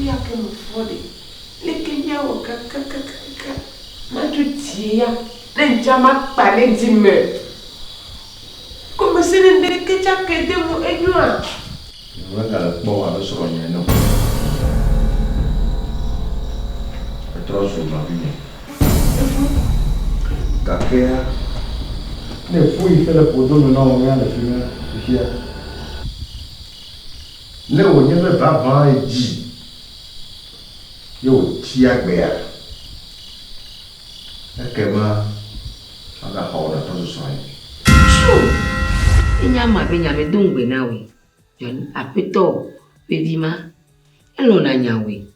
Fifia ke mefɔ ɖe, leke míawɔ kakakakaka matso dzi ya ne ŋdza makpa ɖe dzi me? Gɔmese ne ŋɖeke tsa ke de ŋu enyoa? Nyemegale kpɔwò abe srɔ̃nye ene o. Ètrɔ zu nɔvinye. Gakea, ne ƒu yi ke le ƒodo me na wò ya le fi ma fifia. Ne wònye be vavãe dzi ye wòtsi agbea, ekema magaxɔ wò nàtrɔ zu srɔ̃nye. Tsu! Enye ama be nya medo ŋugbe na wòe. Johnny, Aƒetɔ ƒe vi ma, elɔ̃na nya wòe.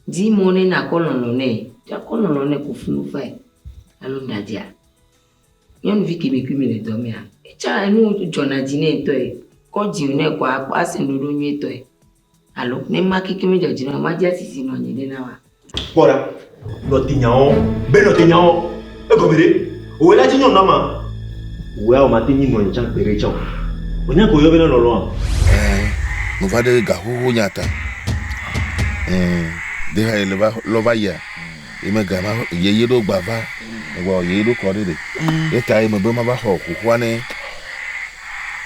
Di mɔ ne nàkɔ lɔlɔ̃ nɛ. Tsɔ lɔlɔ̃ nɛ ko funu fae. Alo ŋɖadzea? Nyɔnuvi ke mi kui mi le dɔ mea, etsa enu dzɔna dzi nɛ ŋutɔe. Kɔ dzi nɛ kɔa akpɔ ase ɖoɖo nyuietɔe. Alo ne ma keke medzɔ dzi na o, madze asisi nɔ anyi ɖe na wa. Kpɔ ɖa, nɔ te nyawo, be nɔ te nyawo. Egɔme ɖe, wòe la dzi nyɔnu ma. Wòe awɔ mate nyi nɔ anyi tsã gbeɖe tsã o. Wònya ko yɔ bena lɔlɔ̃a? Ɛ̃, meva ɖe gaxoxo nya ta. Ɛ̃, de ha ye le va lɔ va yia, ye me ga ma ye ye ɖo gba va, egbɔ ye ɖo kɔ ɖe ɖe. Ye ta ye me be ma va xɔ xoxoa ne.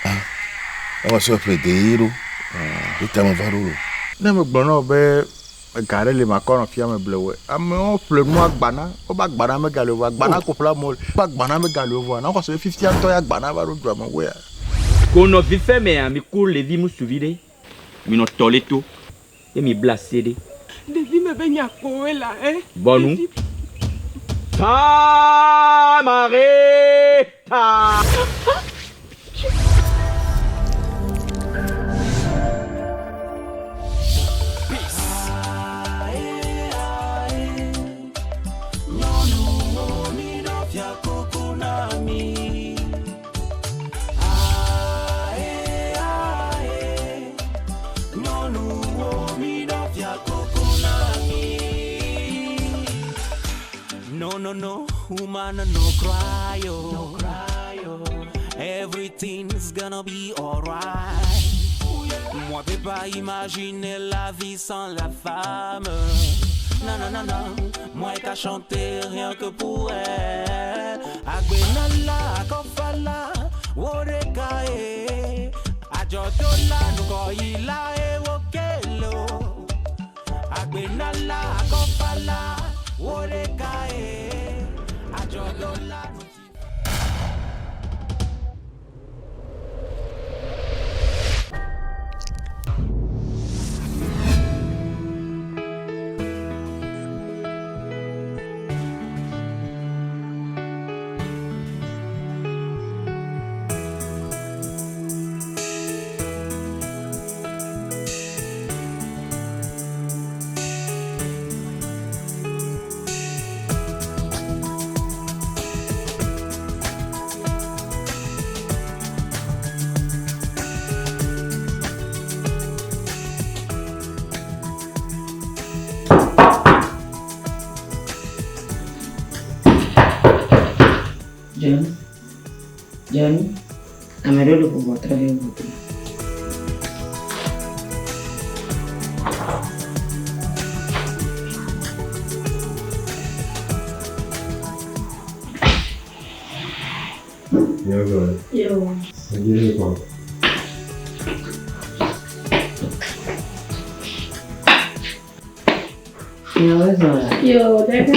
Ah, ema sɔ ƒle de ye ɖo. Ye ta me va ɖo lo. Ne megblɔ na wò be ega ɖe li makɔ nɔ fia me ble wòe, amewo ƒle nu agbana, wobe agbana megali o vɔa, agbana ko ƒle amewo le, wobe agbana megali o vɔa, na xɔ se be fifia ŋutɔ ya agbana va ɖo dua me woea. Ko nɔ vifɛ mea, mi ku levi musuvi ɖe, mi nɔ tɔ le to, ye mi bla se ɖe. Ɖevi me be nya kpoe la, eh? Bɔnu. Samarita. No, no, no, woman, no cry, oh. No cry, oh. Everything's gonna be alright. Moi, peux pas imaginer la vie sans la femme. Non, non, non, non, moi qu'à chanter rien que pour elle. Agbenala, akofala, woreka, eh. Ajodola, nukoila, eh, wokelo. Agbenala, akofala, woreka, eh. Ajodola, John, John, ame ɖewo le ʋɔʋɔ trɔ ɖe ʋɔtru. Yo. Nyawo zɔ la. Yo, dada.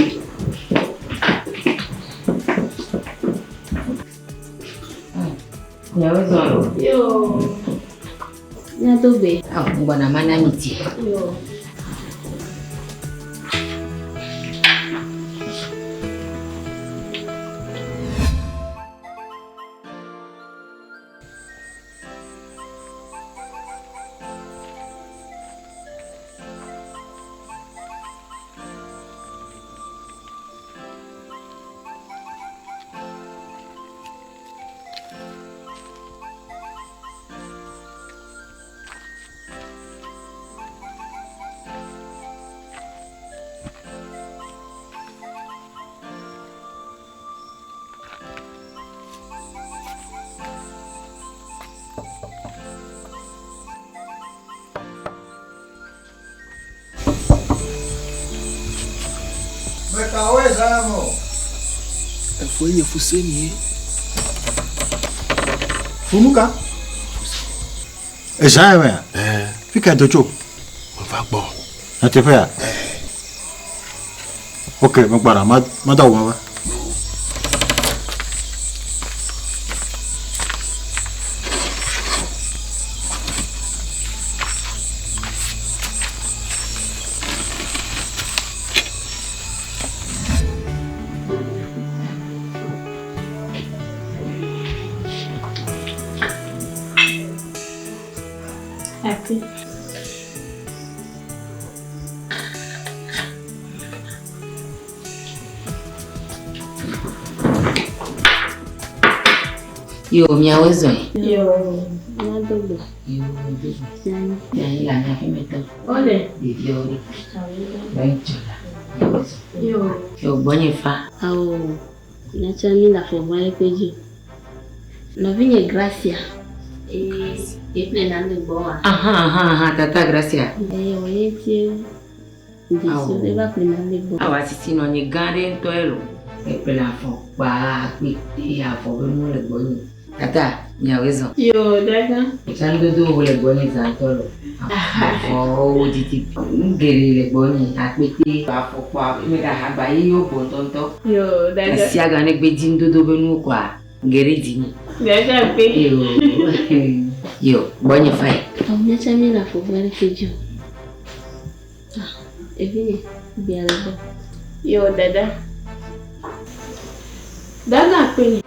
Nyawo zɔ lo. Yo. Míado gbe. Aw, ŋgbɔna mana mi ti. Yo. ka woe zã ya me o. Efue nye fuseni ye. Funu ka? Ezã ya mea? Ɛɛ. Fi ka do tso? Meva gbɔ. Nyateƒea? Ok, megbɔna, ma mado awu mava. Happy. Yo, miawoe zɔe. Yo, míado gbe. Yo, do gbe. Mianyi le anya ƒemetɔ. Wole. Ɖeviawo ɖe. Bɛntsɔ la. Miawoe zɔ. Yo. Yo, gbɔnye fa. Awo, míatsɛ mí le afɔ ʋã ɖe dzi. Nɔvinye Gracia. Ee, ye ƒle na le gbɔwa. Aha, aha, aha, tata Gracia. Eye wòye tie dzesi eva ƒle na le gbɔ. Awa sisi nɔ nye gã ɖe ŋutɔ ye lo. Eƒle afɔkpa kpekpe avɔ be nuwo le gbɔnye. Tata, miawoe zɔ. Yo, dada. Tsanudodowo le gbɔnye zã ŋutɔ lo. Avɔwo didi nu geɖe le gbɔnye akpete afɔkpa megahagba ye yewo gbɔ ŋutɔŋutɔ. Yo, dada. Esia ga ne gbe dzi nudodo be nuwo koa geɖe dzi nye. Dada pe. Yo, yo, gbɔnye fa ye. Awo míatsɛ mí le afɔ ʋã ɖe dzi o. Ah, evinye, gbea le gbɔ. Yo, dada. Dada kpe nye.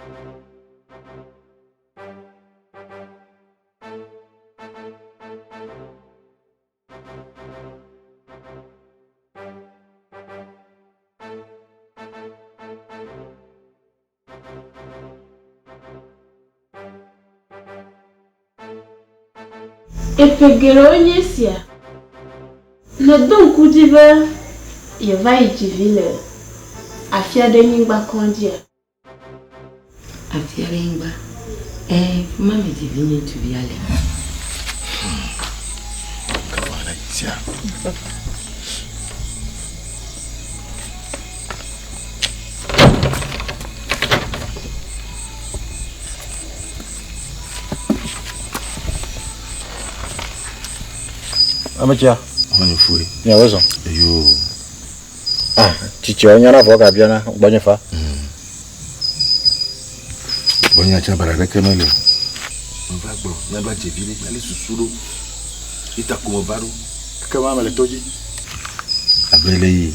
Eƒe geɖewo nye esia. Nèdo ŋku dzi be yeva yi dzi vi le afi aɖe nyigba kɔdzia? Afi aɖe nyigba? Ɛ̃, fi ma medzi vi nye ŋutsuvia le. Sia. Ame tsia. Ame fue. Miawoe zɔ. Eyo. Ah, tsitsiawo nyana vɔ gabiana gbɔnye fa. Gbɔnye atsa bara ɖeke mele o. Meva gbɔ, míaɖo adze vi ɖe, míalé susu ɖo. Ita ko meva ɖo. Ekema mele to dzi. Abe le yi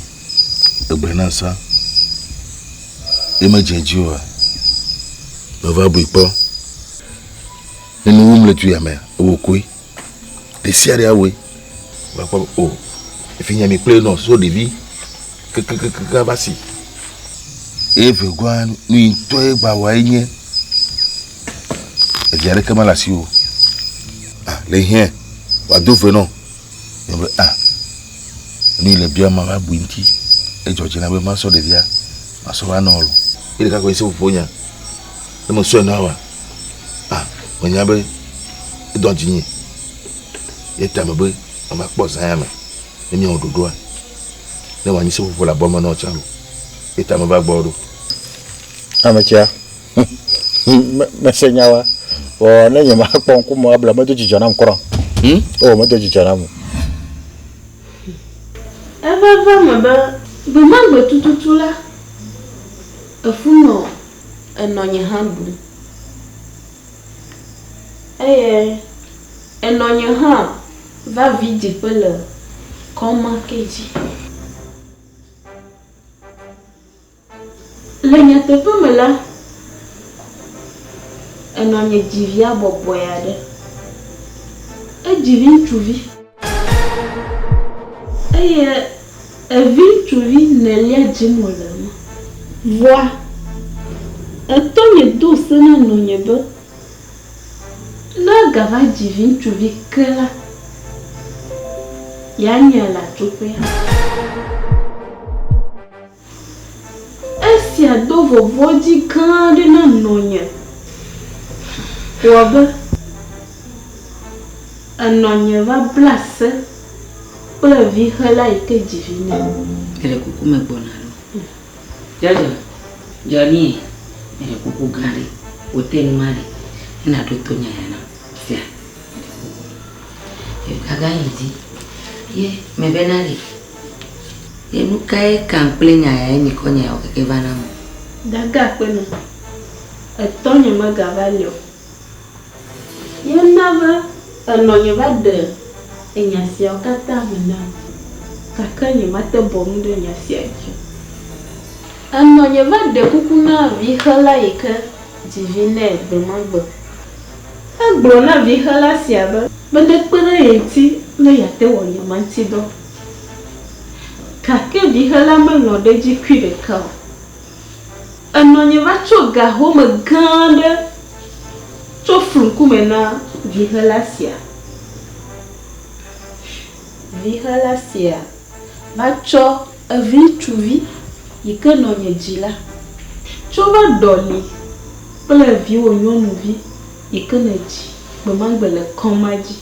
egblɔe na sã. Ye medze dzi oa? Meva bui kpɔ. Ne nu wum le du ya mea, ewò koe. Ɖe sia ɖe awɔe. Va kpɔ be o, efi nya mi kple nɔ so ɖevi kekekeke va si. Eve gɔa nu yi ŋutɔ ye gba wɔa ye nye evi aɖeke mele asi o. Ah, le hiã wòado ve nɔ. Nye be ah, nu yi le bia ma va bui ŋuti. Edzɔ dzi na be masɔ ɖevia, masɔ va nɔ lo. Ye ɖeka koe seƒoƒo nya. Ne mesɔe na wa, ah, menya be edɔ dzinye. Ye ta me be mava kpɔ zã ya me ne míawɔ ɖoɖoa. Ne wòanyi seƒoƒo le abɔ me nɔ tsã lo. Ye ta meva gbɔ ɖo. Ame tsia, mese nya wa. Vɔ ne nye makpɔ ŋkume abla medo dzidzɔ nam kura. Hmm? O, medo dzidzɔ nam o. Eva va eme be gbe ma gbe tututu la, efu nɔ enɔnye hã ɖum. Eye enɔnye hã va vidziƒe le kɔ ma ke dzi. Le nyateƒe me la, enɔnye dzi via bɔbɔe aɖe. Edzi vi ŋutsuvi eye evi ŋutsuvi nelia dzim wòle ema. Vɔa, etɔnye do se na nɔnye be ne egava dzi vi ŋutsuvi ke la, yeanyae le atsoƒea. Esia do vɔvɔ̃dzi gã aɖe na nɔnye wɔ be enɔnye va bla se kple vixela yi ke dzi vi nɛ. Ele kuku me gbɔna lo. Jɔjɔ, Johnny, meɖe kuku gã ɖe, wò te nu ma ɖe, ne nàɖo to nya ya nam. Sia, meɖe kuku. Gaga yi dzi. Ye, mebena ɖe, ye nu kae kam kple nya ya ye mikɔ nya yawo keke va nam o? Gaga kpe nɔ, etɔnye megava li o. Ye na be enɔnye va ɖe enya siawo katã me nam, gake nyemate bɔ nu ɖe nya sia dzi o. Enɔnye va ɖe kuku na vixela yi ke dzi vi nɛ gbe ma gbe. Egblɔ na vixela sia be be nekpe ɖe ye ŋuti ne yeate wɔ nya ma ŋuti dɔ. Gake vixela melɔ̃ ɖe edzi kui ɖeka o. Enɔnye va tso ga home gã aɖe tso flu ŋkume na vixela sia. Vixela sia va tsɔ eviŋutsuvi yi ke nɔnye dzi la tso va ɖɔli kple viwò nyɔnuvi yi ke nèdzi gbemagbe le kɔma dzi.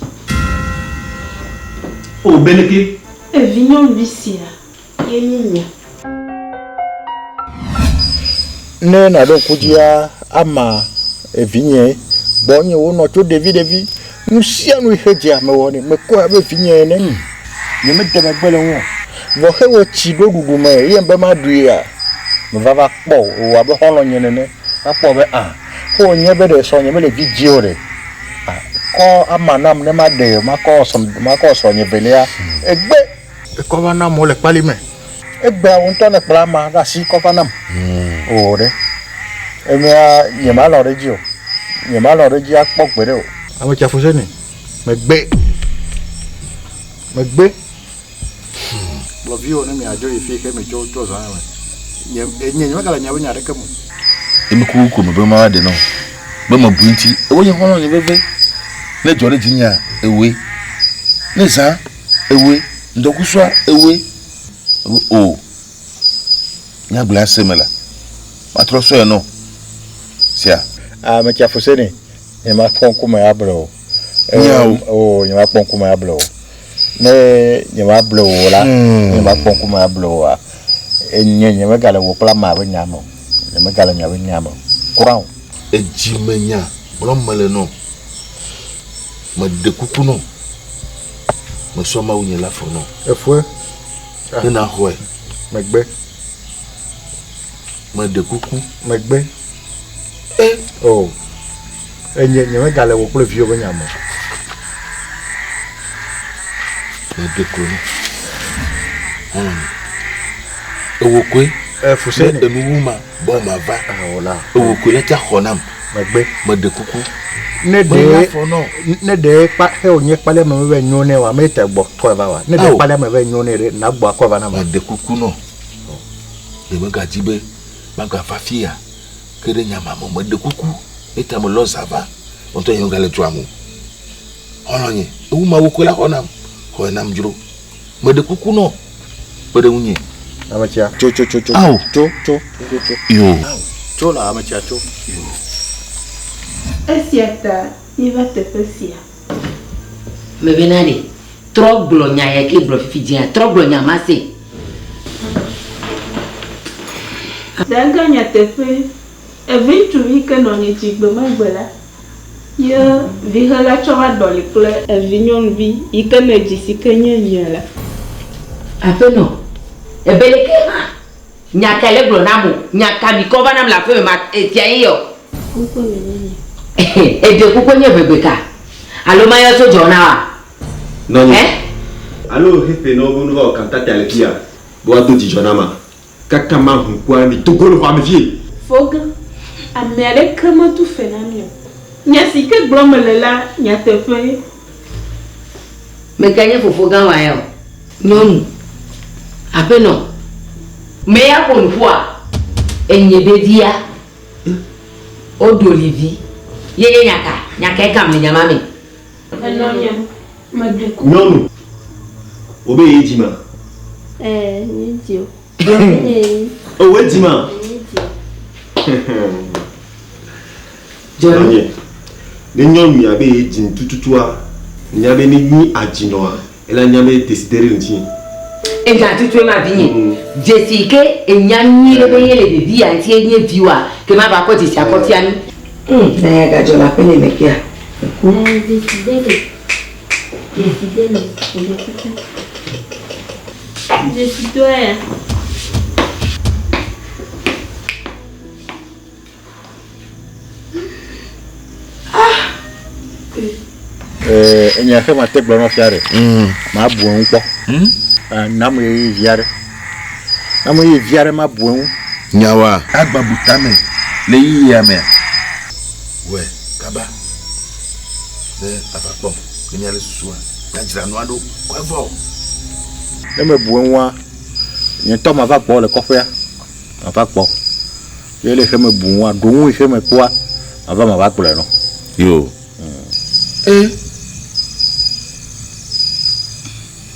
O Beneke! Evinyɔnuvi sia Ye nye nya. Ne nàɖo ŋku dzia, ama evinye gbɔnye wonɔ tso ɖevi ɖevi. Nu sia nu yi xe dzea mewɔ nɛ. Mekɔe abe vinye ene. Nyemede megbe le eŋu o. Vɔ xe wɔ tsi ɖo ɖuɖu me ye be maɖuia, meva va kpɔ o. Ewɔ abe xɔlɔ̃nye nene. Va kpɔ be a, xe wònye be ɖe srɔ̃nye mele vi dzi o ɖe. A, kɔ ama nam ne maɖe, makɔ makɔ srɔ̃nye velia. Egbe. Ekɔ va nam wole kpali me. Egbea wò ŋutɔ nèkpla ama ɖe asi kɔ va nam. Oo ɖe. Emea nyemalɔ̃ ɖe edzi o. Nyemalɔ̃ ɖe edzi akpɔ gbeɖe o. Ame tsi afuse nɛ. Megbe. Megbe. Kplɔ viwò ne miadzo yi fi xe mitso tso zã me. Nye, nye nyemegale miaƒe nya aɖeke me o. Eme kuku ko mebe mava ɖe na wò be mebu eŋuti. Ewòe nye xɔlɔ̃nye veve. Ne edzɔ ɖe dzinyea, ewòe. Ne zã. Ewoe, ŋdɔkusua ewoe. O, nyagblɔe ase me la, matrɔ sɔe nɔ. Sia. A metsi afuse nɛ. Nye makpɔ ŋkume able o. Nyawo. O, nye makpɔ ŋkume able o. Ne nye mable o la, nye makpɔ ŋkume able oa, nye nye megale wò kple amea ƒe nya me o. Nye megale miaƒe nya me o. Kura o. Edzimenya gblɔm mele nɔ. Meɖe kuku nɔ. Mesɔ Mawu nye la fɔ nɔ. Efɔe. Ne naxɔe. Megbe. Meɖe kuku. Megbe. E. O. Enye nye megale wò kple viwò ƒe nya me o. Meɖe klo nɔ. Xɔlɔ̃nye. Ewò koe. Efuse. Ne enu wu ma. Bɔ mava. Ewò koe la tsa xɔ nam. Megbe. Meɖe kuku. Ne ɖe ne ɖe kpa xe wònye kpalẽ me be nyo nɛ wa mete gbɔ kɔe va wa. Ne ɖe kpalẽ me be nyo nɛ ɖe na gbɔ akɔe va na ma. Meɖe kuku nɔ. Ɖe megadzi be magava fia ke ɖe nya ma me. Meɖe kuku eta melɔ zã va. Ŋutɔ nye megale dua me o. Xɔlɔ̃nye, ewu ma wò koe la xɔ nam. Xɔe nam dzro. Meɖe kuku nɔ. Kpe ɖe ŋunye. Ame tsia. Tso tso tso tso. Ao. Tso tso tso tso. Yo. Tso la ame tsia tso. Yo. Esia ta míeva teƒe sia. Mebena ɖe, trɔ gblɔ nya ya ke gblɔ fifi dzia, trɔ gblɔ nya ma se. Dagã nyateƒee, eviŋutsuvi ke nɔnye dzi gbemagbe la, Ye vixela tsɔ va ɖɔli kple evi nyɔnuvi yi ke nèdzi si ke nye nye la. Aƒenɔ, ebe leke hã? Nya kae le gblɔ nam o? Nya ka mi kɔ va nam le aƒeme ma efia ye yɔ? Ŋkɔ me nye nye. Eɖe kuku nye ʋegbe ka? Alo mayɔ tso dzɔ na wa? Nɔnye. Alo xexe nɔ wo nu va wɔ kantata le fia be woado dzidzɔ na ma. Kaka mahu kua mi dogo le xɔa me vie. Fɔga, ame aɖeke metu fe na mí o. Nya si ke gblɔm mele la, nyateƒee. Meka nye fofo gã wa ya o. Nyɔnu, Aƒenɔ, me ya ƒo nu ƒua? Enye be via, woɖo li vi. Ye nye nya ka? Nya kae kam le nya ma me? Enɔnye, meɖe kuku. Nyɔnu, wò be yee dzima? Ɛɛ, nye dzi o. Nɔvinye ye nyi. O, wòe dzima? Nye dzi o. Nɔnye, ne nyɔnu ya be yee dzim tututua, nya be ne nyi adzinɔa, ela nya be desidere ŋuti. Enya tutu ema vinye. Dzesi ke enya nyuie ɖe be ye le ɖevi ya ŋuti ye nye viwòa ke mava kɔ dzesi akɔ fia mí. Na ya gadzɔ le aƒenye me kea, eku. Dzeside le. Dzeside le ƒoɖe kaka. Dzesidɔa ya. Enya xe mate gblɔ na fia ɖe. Mabu eŋu kpɔ. Nam ɣeyiɣi vi aɖe. Nam ɣeyiɣi vi aɖe mabu eŋu. Nyawoa? Agba bu tame le yiyia mea? Wɔe kaba ne ava kpɔm ne míalé susua míadzra nua ɖo ko evɔ o. Ne mebu eŋua, nye ŋutɔ mava gbɔwò le kɔƒea. Mava kpɔ. Ye le xeme bu ŋua, ɖo ŋui xeme kpɔa, mava mava gblɔe nɔ. Yo. E.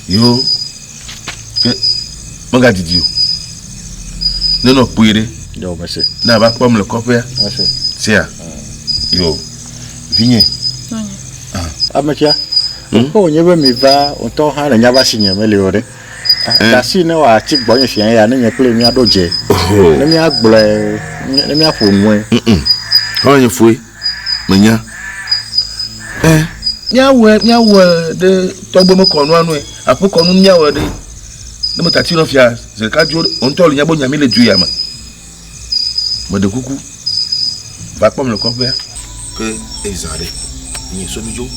Yo. Ke megadidi o. Nenɔ kpuie ɖe. Yo, mese. Ne ava kpɔm le kɔƒea. Mese. Sea. Yo. Vinye. Ah. Ametsia. Hmm? Ke wònye be mi va ŋutɔ hã le nya va si nye meli o ɖe. Ɖasi ne wòatsi gbɔnye fia ya ne nye kple míaɖo dze. Ne míagblɔe, ne míaƒo nue. Xɔlɔ̃nye foe, menya. Ɛ, míawɔe, míawɔe ɖe tɔgbe me kɔnua nue. Aƒe kɔnu míawɔe ɖe. Ne metati nɔ fia zi ɖeka dzo, wò ŋutɔ le nya be nya mi le du ya me. Meɖe kuku, va kpɔm le kɔƒea. Ke ezã ɖe, nye sɔ mi dzo.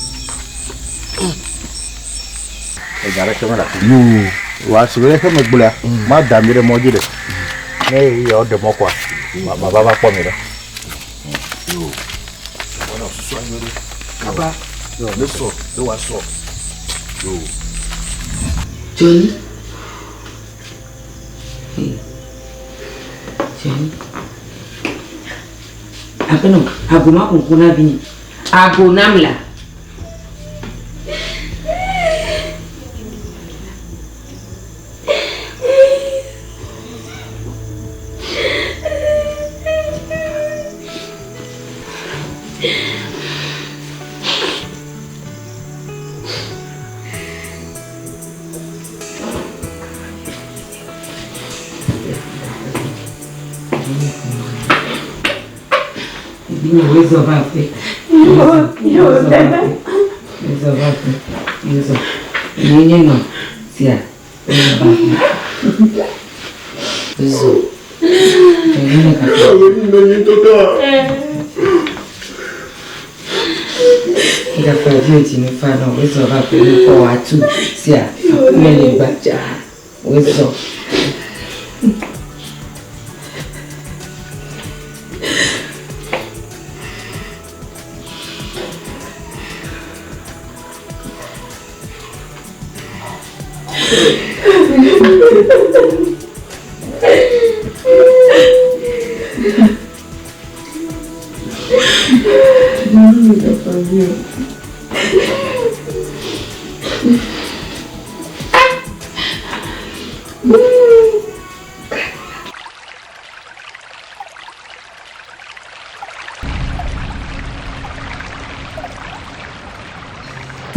Ega ɖeke mele afi. Yoo, wa si le xeme gblɔa, ma da mi ɖe mɔ dzi ɖe. Ne yewo ɖe mɔ kɔa, ma va va kpɔ mi ɖe. Yoo, wana susu anyi ɖe. Kaba, ne sɔ, ne wa sɔ. Yoo. Johnny. Hey. Johnny. Aƒenɔ, ago ma ƒo ŋku na vinye. Ago nam la. Wezɔ va aƒe. Wezɔ va aƒe. Wezɔ. Nye nye nɔ sia. Wezɔ va aƒe. Wezɔ. Nye nye kaka. Gakpa vi o ti nu fa nɔ wezɔ va aƒe ne kɔ wòatu sia. Aƒe le gbadza. Wezɔ.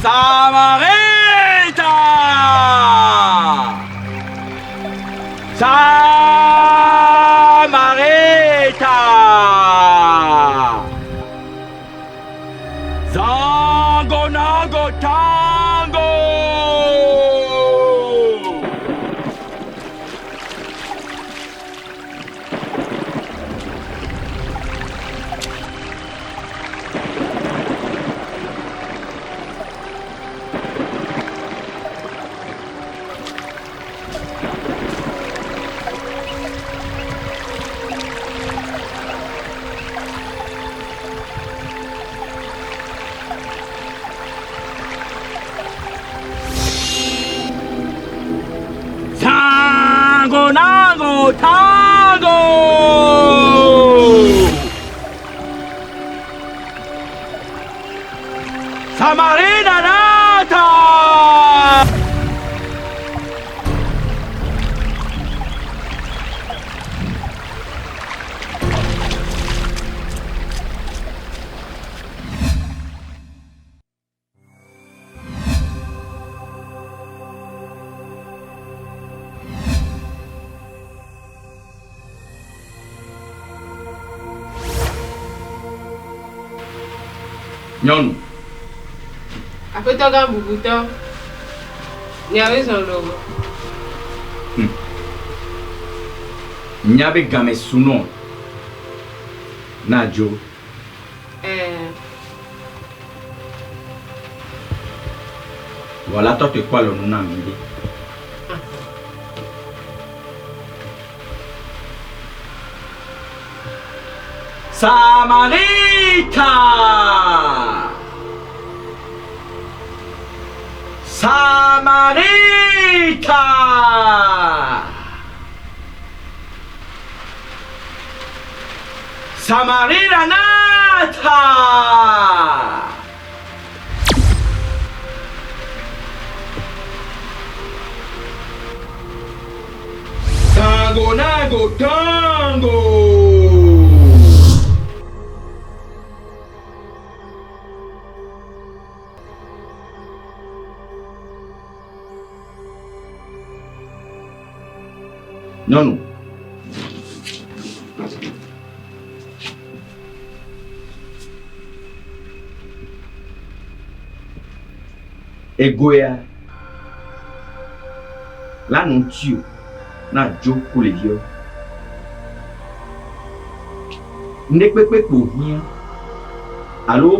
Samarita! Samarita! Zango nango tango! Tango, nango, tango! Samarina nata! Nyɔnu. Aƒetɔ gã bubutɔ, miawoe zɔ loo. Nya be game su nɔ na dzo. Ɛɛ. Vɔ la tɔ te kɔ alɔnu nam viɖe. Samarita! Samarita! Samarira Nata! Tango nago tango! Nyɔnu. Egoya la nu ŋuti o na dzo ku le viɔ. Ŋɖekpekpe kpo hiã alo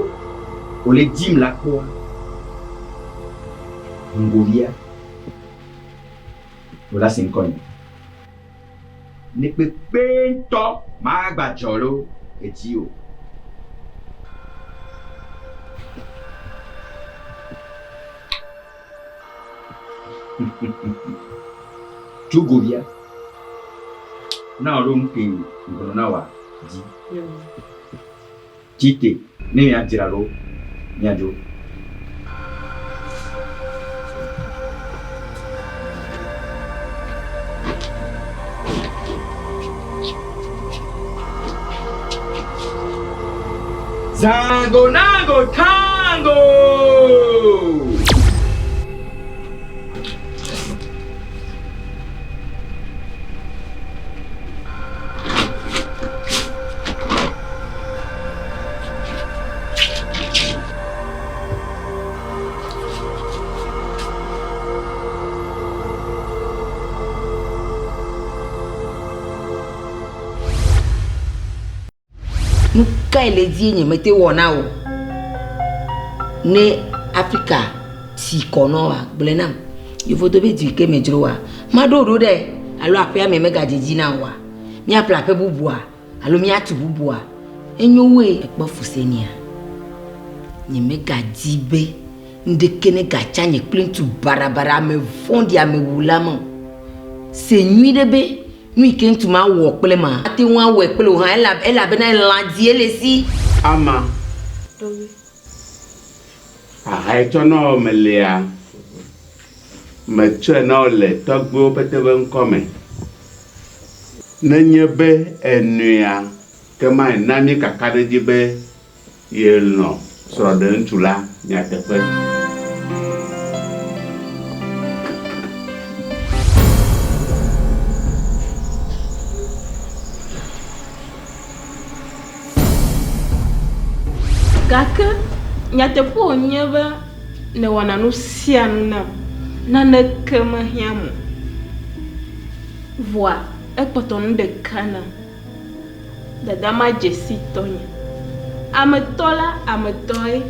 wòle dim la kpɔa ŋgovia wòla se ŋkɔ nye. Ŋɖekpekpe ŋutɔ magbadzɔ lo edzi o. Tso govia na wòɖo nu ke ŋgɔnɔ na wòa dzi. Tsi te ne miadzra ɖo miadzo. Zango nango tango! Nu kae le edzi nyemete wɔ na wò ne Afrika si kɔ nɔ wa gblɔe nam. Yevudo be du yi ke me dzro wa maɖo ɖo ɖe alo aƒea me megadzidzi na wòa? Míaƒle aƒe bubua alo míatu bubua? Enyo wue. Èkpɔ Fusenia? Nyemegadi be ŋɖeke negatsa nye kple ŋutsu baɖabaɖa, ame vɔ̃ɖi, amewula ma o. Se nyuiɖe be nu yi ke ŋutsu ma wɔ kple ma, ate ŋu awɔe kple wò hã elabena elã die le esi. Ama. Aha yi tsɔ na wò melia, metsɔe na wò le tɔgbuiwo pete ƒe ŋkɔ me. Nenye be ènoea, ke ma na mí kakaɖedzi be yelɔ̃ srɔ̃ɖeŋutsu la nyateƒe. Gake nyateƒe wònye be nèwɔna nu sia nu nam, naneke mehiãm o. Vɔa ekpɔtɔ nu ɖeka nam, dada madze si tɔnye. Ame tɔ la, ame tɔe.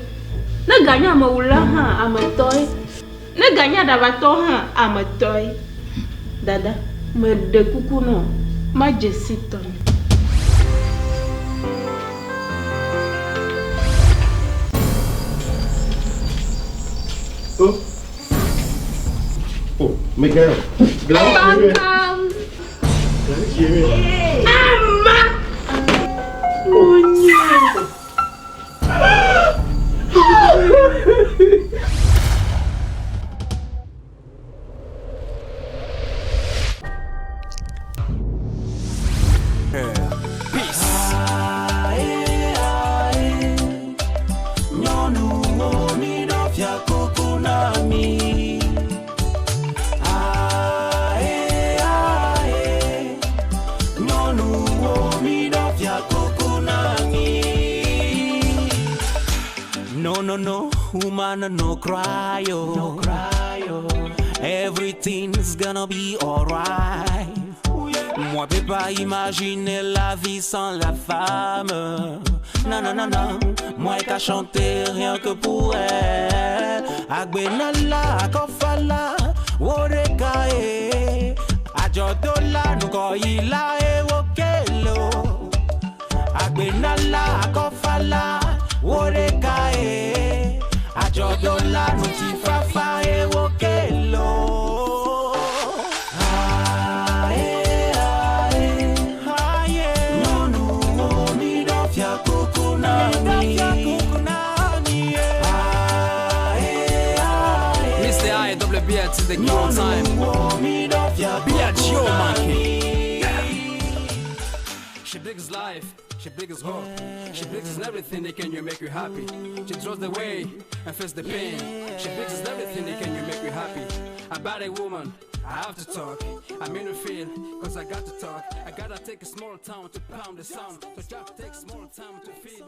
Ne ganye amewula hã, ame tɔe. Ne ganye aɖabatɔ hã, ame tɔe. Dada, meɖe kuku nɔ, madze si tɔnye. Oh. Oh, Miguel. Bam. Ama. Nonye. no no, woman no cry oh. No cry oh. Everything's gonna be alright. Moi peux pas imaginer la vie sans la femme. Non non non non, moi qu'à chanter rien que pour elle. Agbenala akofala, woreka e. Ajodola nukoyila e wokelo. Agbenala akofala, woreka e. Ajodola nutifafa e wokelo. Ae, ae, ae. Nyɔnuwo mi ɖo fiakuku na mi. Ae, ae. Mr. I double B to the king on time. Nyɔnuwo mi ɖo Be fiakuku at your na monkey. mi. She brings life, she brings hope, she brings everything that can you make you happy. She draws the way and faces the pain. She brings everything that can you make you happy. About a woman, I have to talk. I'm in the field, cause I got to talk. I gotta take a small town to pound the sound. So just take small time to feed.